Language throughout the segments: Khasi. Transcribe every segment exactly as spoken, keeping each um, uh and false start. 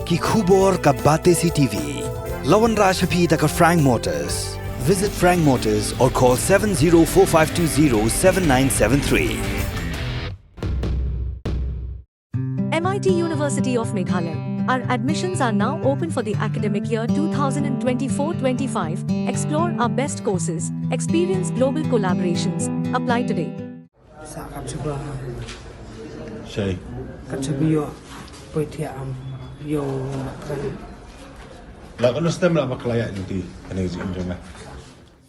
Ki khubor ka Batesi T V. La wanrah sha phi da ka Frank Motors. Visit Frank Motors or call seven zero four five two zero seven nine seven three. M I T University of Meghalaya. Our admissions are now open for the academic year two thousand twenty-four twenty-five. Explore our best courses, experience global collaborations. Apply today. Sa ka chuba. Shai. Ka chuba yo. Poi thiah am. Yo, mat kan. La ka nus tem la bakla ïa nti. Kane ka jingim jong nga.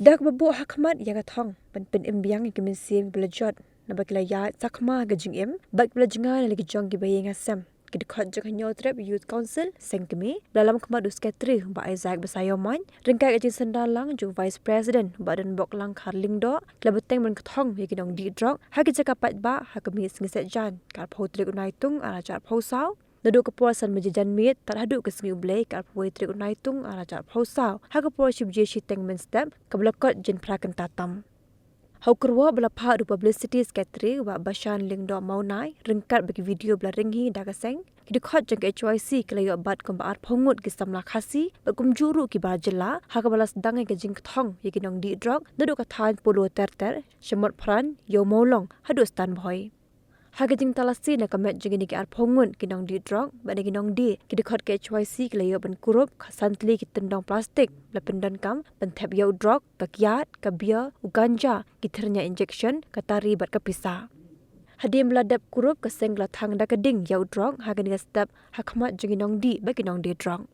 Da kaba buh ha khmat ïa ka thong ban pynim biang ïa ki mynsiem kiba la jot naba ki la ïaid sakma ha ka jingim bad kiba la jngai na la ki jong kiba ïeng ha sem. Ki dkhot jong ka Hynñiewtrep Youth Council Seng Kmie, ba la lam khmat u Secretary Bah Isaac Basaiawmoit, ryngkat ka jingsynran lang jong u Vice President Bah Donbok Langkhar Lyngdoh, ki la bteng ban kthong ïa ki nongdih drok ha ki jaka paidbah ha ka miet Sngi Saitjaiñ ka arphew tarik u Naitung arhajar arphew saw. Naduh ka por san baje janmiet tad haduh ka Sngi U Blei ka arphew wei tarik u Naitung arhajar arphew saw, ha ka por shi baje shiteng mynstep, kaba la kot jingphra kynta tam. Ha u kyrwoh ba la phah da u Publicity Secretary Bah Bashan Lyngdoh Mawnai, ryngkat bad ki video ba la ring hi da ka seng, ki dkhot jong ka H Y C ki la ïoh bat kumba arphew ngut ki samla Khasi bad kumjuh ruh ki bar jylla, ha kaba la sdang ïa ka jingkthong ïa ki nongdih drok naduh ka thaiñ Polo Terter, Shymmotphran, Ïew Mawlong haduh Stan Bhoi. Ha ka jingtalasi na ka met jong kine ki arphew ngut ki nongdih drok bad na ki nongdih, ki dkhot ka H Y C ki la ïoh ban kurup khatsan tylli ki tyndong plastik ba la pyndonkam ban thep ïa u drok, ka kiad, ka beer, u ganja, ki thyrñia injection, ka tari bad ka pisa. Hadien ba la dep kurup, ka seng ka la thang da ka ding ïa u drok ha kane ka step ha khmat jong ki nongdih bad ki nongdie drok.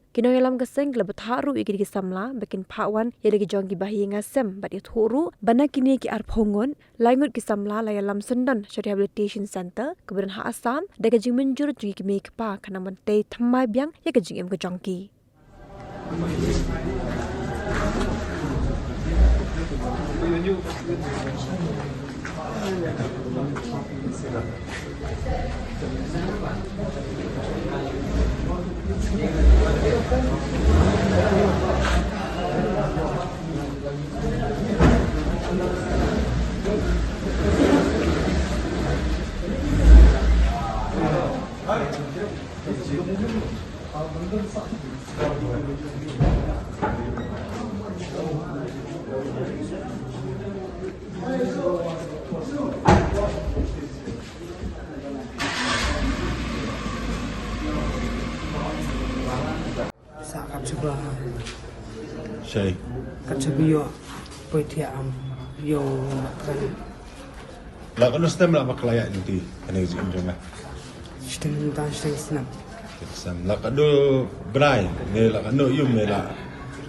Ki nongïalam ka seng ki la bthah ruh ïa kine ki samla ba kin phah wan ïa la ki jong kiba ha ïing ha sem bad ïathuh ruh ba na kine ki arphew ngut, lai ngut ki samla la ïalam syndon sha Rehabilitation Centre kaba don ha Assam da ka jingmynjur jong ki kmie ki kpa, khnang ban tei thymmai biang ïa ka jingim ka jong ki. Sa ka chuba. Shai. Ka chuba ïoh. Poi thiah am. Ïoh mat kan. La katno snem la bakla ïa nti kane ka jingim jong nga? Shiteng, tang shiteng snem. Shiteng snem. La katno bnai ne la katno ïum ne la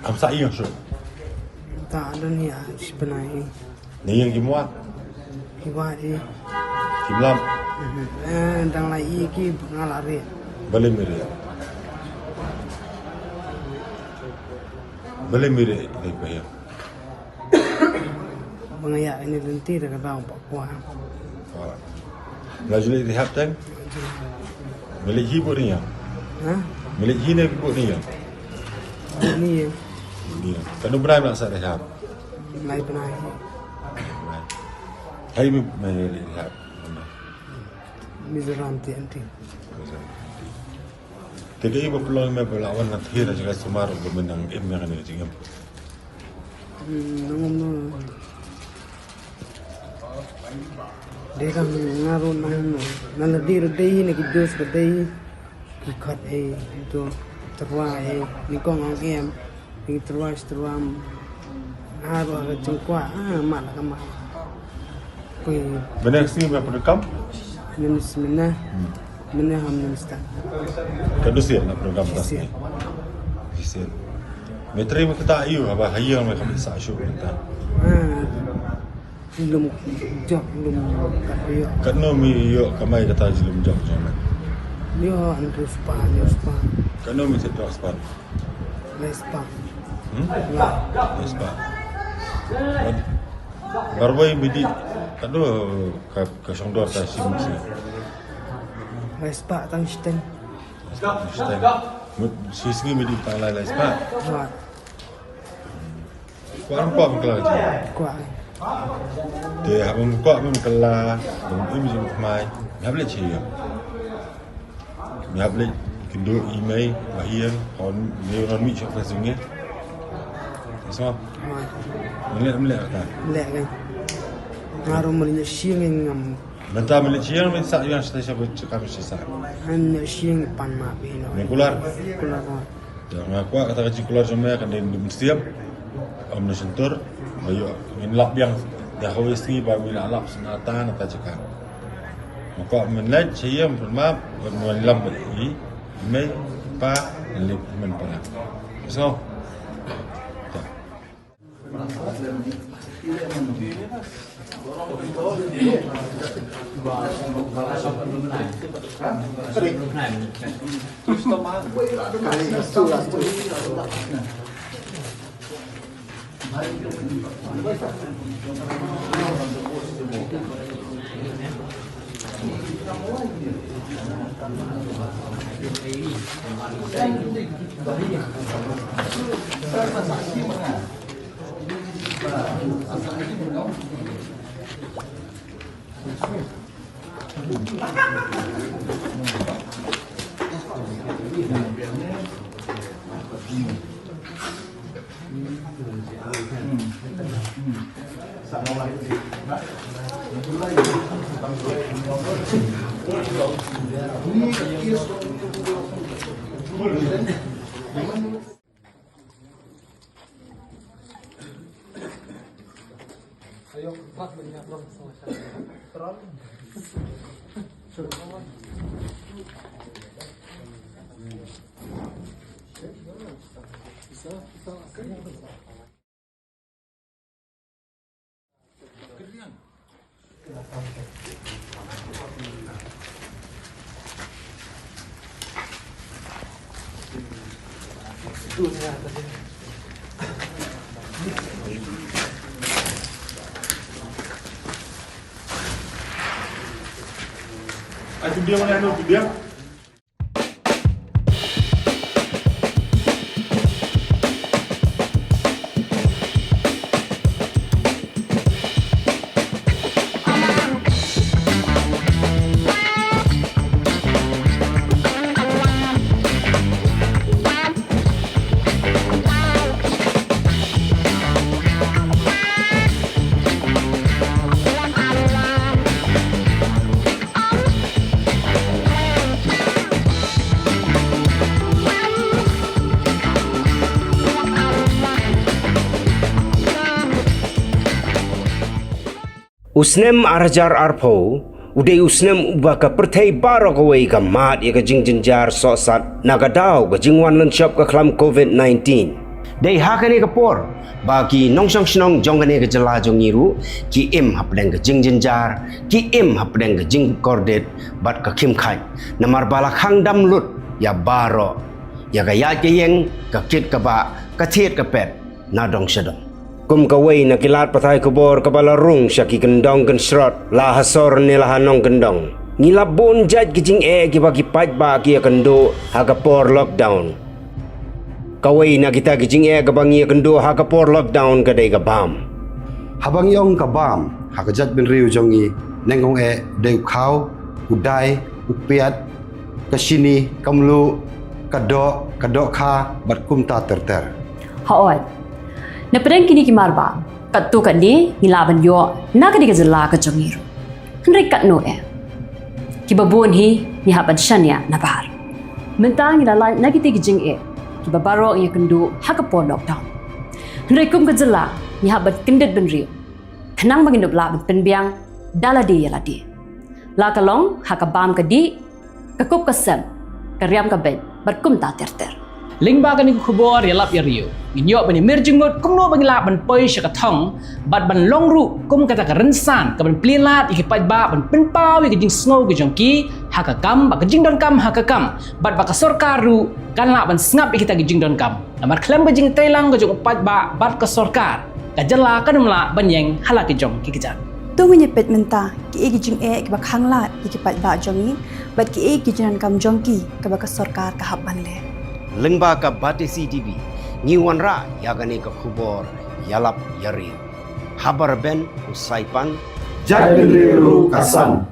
kham sah ïing shuh? Tang don ïa shi bnai. Ne ïing kim wad? Ki wad ïa. Kim lam? Mhm. Eh, dang la ïa ki nga la rieh. Balei me rieh? Balei me rieh? Dei ba ïa. Ba nga ïa ini lynti da ka daw ba kwah. Oh. Nga ju leit rehab teng? Me leit hi bad ïa. Ha? Me leit hi ne bad ïa? Bad ïa. Ïa. Katno bnai me la sah rehab? Lai bnai. Hai me, me leit rehab. Mizoram T N T. Mizoram T N T. Te kaei ba pynlong me ba la wan na thied na jaka sumar ba me nang im ïa kane ka jingim? Hmm, nang um no. Dei kam nga ruh nang um no. Na la dei ruh dei na ki dos ba dei. Ki khot ei to tyrwa ei ni kong ong em. Ki tyrwa shi tyrwa. Nga ruh ka jingkwah ah mat la ka mat. Poi. Bnai sngi me pyndonkam? Mynne mynne. Hmm. Mynne ham mynne stad. Katno sien la pyndonkam mynta sngi? Sien. Sien. Me trei me kata ïu haba ha ïing me kham sah shuh mynta. Ah. Lum jop lum kat ïoh. Katno me ïoh kamai kata jong lum jop jong me? Ïoh hynriew spah, hynriew spah. Katno me thied dok spah? Lai spah. Hmm? Lai. Lai spah. Bad barwei me dih katno ka, ka shong dor ka shim shi? Lai spah tang shiteng. Lai spah tang shiteng. Mut shi sngi me dih tang lai, lai spah. Wat. Kwah ym kwah ban kylla ka jingim? Kwah. Te haba ym kwah ban kylla, ban im jingmut thymmai, me hap leit shaei? Me hap leit Kynduh i mei ba ïeng hon ne ron mi chok ka jong ngi. Sa. Mlek mlek ka. Mlek kan. Ngarum mlek siang ngam. Mynta mlek siang mlek sa yang sa sa ka mesti sa. An siang pan ma bi no. Mlek kular. Kular. Nga kwah kata ka jingkular jong me kan dei mynsiap. Am na sentur. Ayo ngin lap yang dah kau isi ba mina lap senata na ta jaka. Nga kwah men leit sha ïing pynmap bad men lam bad i mei pa lip men para. So. Ai, tu dia mana, tu dia? U snem ar hajar arphew u dei u snem uba ka pyrthei baroh kawei ka mad ïa ka jingjynjar sohsat na ka daw ka jingwan lynshop ka khlam covid nineteen. Dei ha kane ka por ba ki nongshong shnong jong kane ka jylla jong ngi ruh ki im hapdeng ka jingjynjar, ki im hapdeng ka jingkordit bad ka khim khat. Namar ba la khang dam lut ïa baroh, ïa ka ïaid ka ïeng, ka kit ka bah, ka thied ka pet na dong sha dong. Kum kawei na ki lad pathai khubor kaba la rung sha ki kyndong kynshrot, la ha sor ne la ha nongkyndong, ngi la bun jait ki jingeh kiba ki paidbah ki ïakynduh ha ka por lockdown. Kawei na kita ki jingeh kaba ngi ïakynduh ha ka por lockdown ka dei ka bam. Haba ngi ong ka bam ha ka jaitbynriew jong ngi, nyngkong eh dei u khaw, u dai, u piat, ka shini, ka mluh, ka doh, ka dohkha bad kumta ter ter. Hooid. Na pdeng kine ki marbam, katto katne ngi lah ban ïoh na kane ka jylla ka jong ngi ruh. Hynrei katno eh? Kiba bun hi ngi hap ban shaniah na bhar. Mynta ngi la lait na kita ki jingeh kiba baroh ngi ïakynduh ha ka por lockdown. Hynrei kum ka jylla ngi hap ban kyndit bynriew khnang ba ngin ym lah ban pynbiang da lade ïa lade. La ka long ha ka bam ka dih, ka kup ka sem, ka riam ka beit bad kumta ter ter. Lyngba kane ka khubor ïalap ïariew, ngin ïoh ban ïamir jingmut kumno ba ngin lah ban poi sha ka thong bad ban long ruh kum kata ka rynsan kaban plie lad ïa ki paidbah ban pynpaw ïa ka jingsngew ka jong ki ha ka kam bad ka jingdonkam ha ka kam, bad ba ka sorkar ruh kan lah ban sngap ïa kita ki jingdonkam. Namar khlem ka jingtreilang ka jong u paidbah bad ka sorkar, ka jylla kan ym lah ban ïeng ha la ki jong ki kjat. To ngin ïa peit mynta kiei ki jingeh kiba khanglad ïa ki paidbah jong ngi bad kiei ki jingdonkam jong ki kaba ka sorkar ka hap ban leh. Lyngba ka Batesi TV ngi wanrah ïa kane ka khubor ïalap ïariew. Haba rben u Saipan, jaitbynriew ruh ka san.